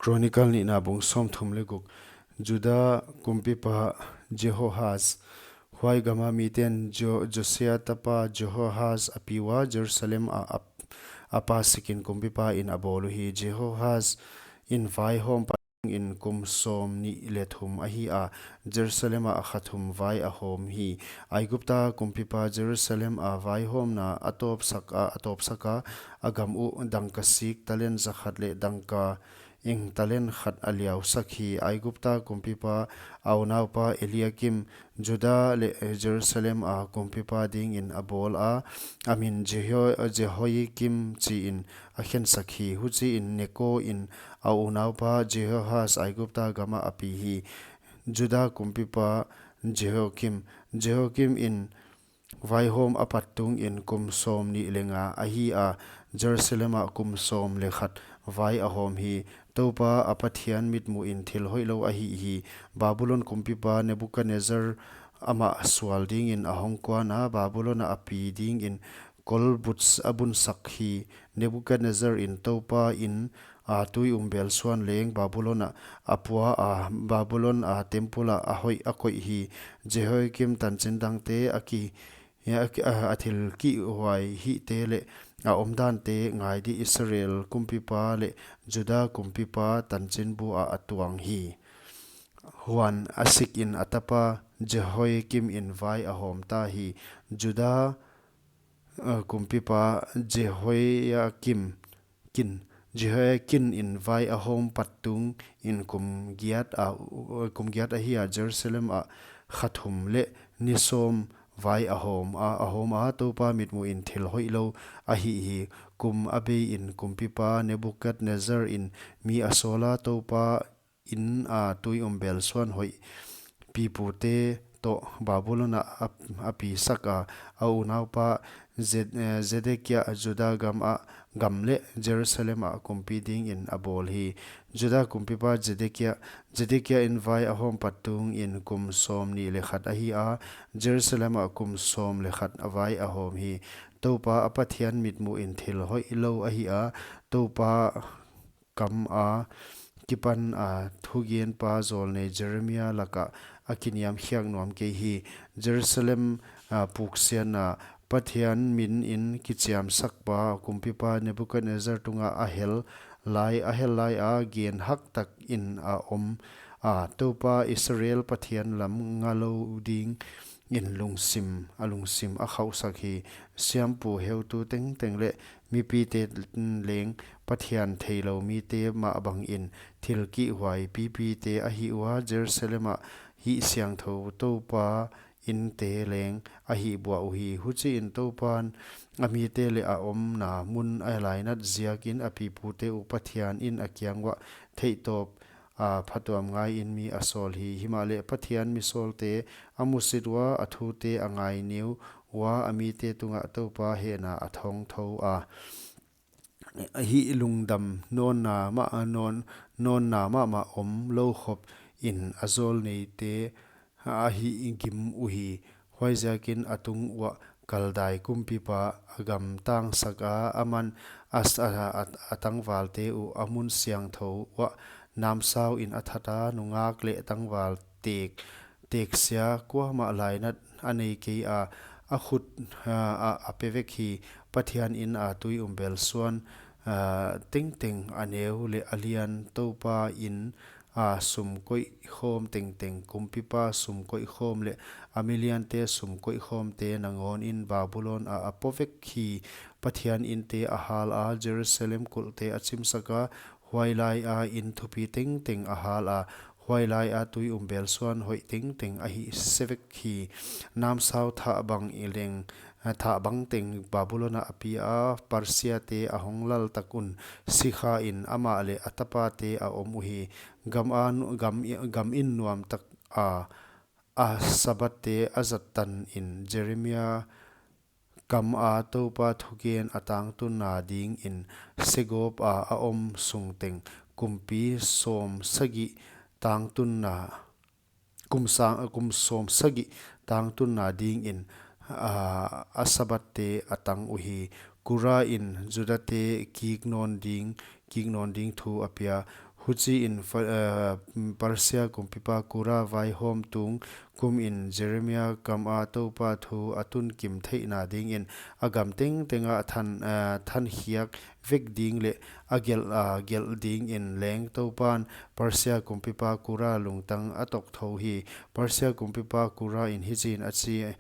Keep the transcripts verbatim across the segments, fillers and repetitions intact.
Chronicle nihna bung sawmthum leh guk. Juda kumpipa Jehoahaz. Huai gama miten Jo-, Josia tapa Jehoahaz a pi ua, Jerusalem a, a, a pa sikin kumpipa in a bawl uhi. Jehoahaz in vaihawm pat in kum sawmnih leh thum ahi a, Jerusalem ah kha thum vai a hawm hi. Aigupta kumpipa Jerusalem a vaihawmna a tawpsak a, a tawpsak a, a gam uh dangka sik talent zakhat leh dangka eng talent khat a liausak hi. Aigupta kumpipa a unaupa Eliakim Juda leh Jerusalem a kumpipa dingin a bawl a, a min Jeho-, Jehoiakim chi in a khensak hi. Huchiin Neko in a unaupa Jehoahaz Aigupta gama a pi hi. Juda kumpipa Jehoiakim, Jehoiakim in vaihawm a pat tungin kum sawmnih leh nga ahi a, Jerusalem ah kum sawm leh khat vai a hawm hi. Toupa a Pathian mitmuhin thil hoihlou a hih hi. Babulon kumpipa Nebukadnezzar amah sual dingin a hong kuan a, Babulon ah a pi dingin kol buts a bunsak hi. Nebukadnezzar in Toupa in a tui um belsuan leng Babulon ah a pua a, Babulon a temple ah a hoih a koih hi. Jehoiakim tanchin dangte a ki, a, a, a thil kihhuai hihte leh a omdante ngai di Israel kumpipa leh Juda kumpipa tanchinbu ah a tuang hi. Huan a sikin a tapa Jehoiakim in vai a hawm ta hi. Juda, uh, kumpipa Jehoiakim kin, Jehoiakin in vai a hawm pat tungin kum giat a, kum giat ahi a, Jerusalem ah kha thum leh ni sawm vai a hawm a, a hawm a, Toupa mitmuhin thil hoihlou a hih hi. Kum a beiin kumpipa Nebukadnezzar in mi a sawl a, Toupa in a tui um belsuan hoih pipute toh Babulon ah a, a pisak a, a unaupa Zed-, eh, Zedekia Juda gam ah, gam leh Jerusalem ah kumpi dingin a bawl hi. Juda kumpipa Zedekia, Zedekia in vai a hawm pat tungin kum sawmnih leh khat ahi a, Jerusalem ah kum sawm leh khat a vai a hawm hi. Toupa a Pathian mitmuhin thil hoihlou ahi a, Toupa kam a kipan a thugenpa zawlnei Jeremia lakah a kiniamkhiak nuam kei hi. Jerusalem a puksiatna, Pathian minin kichiamsakpa kumpipa Nebukadnezzar tungah a hel lai, a hel lai a gen haktakin a om a, Toupa Israel Pathian lam ngalou dingin lungsim, a lungsim a khauhsak hi. Siampu heutu tengteng leh mipite leng Pathian theilou mite mah bangin thil kihhuai pipite a hih ua, Jerusalem ah hihsiangthou Toupa inte leng a hihbuah uhi. Huchiin Toupan a mite leh a omna mun a lainat ziakin a pipute uh Pathian in a kiang uah theihtawp a phatuam ngaiin mi a sawl hi. Himahleh Pathian misawlte a musit ua, a thute a ngaineu ua, a mite tungah Toupa hehna a thawngthou a. Hih lungdam nawnna mah, nawn, nawnna mahmah omlou khopin a zawlneite a hihgim uhi. Huaiziakin a tung uah Kaldai kumpipa a gam tangsak a, aman a s-, a, a, a tangvalte uh a mun siangthou uah namsauin a that a, nungak leh tangval tek, teksia kuamah lainat a nei kei a, a khut, a, a, a pe vek hi. Pathian in a tui um belsuan, a, tengteng a neu leh a lian Toupa in a sum koihkhawm tengteng, kumpipa sum koihkhawm leh a miliante sum koihkhawmte nangawnin Babulon ah a po vek hi. Pathian inte a hal a, Jerusalem kulhte a chimsak a, huailai a in thupi tengteng a hal a, huailai a tui um belsuan hoih tengteng a hih se vek hi. Namsau thah bang i leng, thah bang teng Babulon ah a pi a, Persia te a hong lal tak un sikhain amah leh a tapate a om uhi. Gam a nu-, gam i, gam in nuam tak a, a Sabbath te a zat tanin Jeremia kam a Toupa thugen a tangtunna dingin Segop a a om sung teng kumpi sawmsagih tangtunna, kum sang, kum sawmsagih tangtunna dingin, a, a Sabbath te a tang uhi. Kura in Juda te kik nawn ding, kik nawn ding thu a pia. Huchiin, Persia kumpipa Kura vaihawm tung kumin Jeremia kamah Toupa thu a tunkim theihna dingin a gam tengtengah thankhiak vek ding leh a gelh dingin leng Toupan Persia kumpipa Kura lungtang a tokthou hi. Persia kumpipa Kurain hichiin a chi: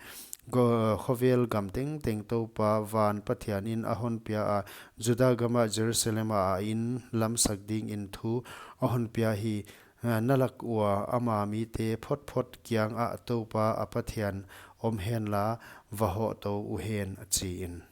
Khovel gam tengteng Toupa van Pathianin a honpia a, Juda gamah Jerusalem ah a inn lamsak dingin thu a honpia hi. Na lak ua ama mite photphot kiangah Toupa a Pathian om henla, va hohtou uhen, chiin.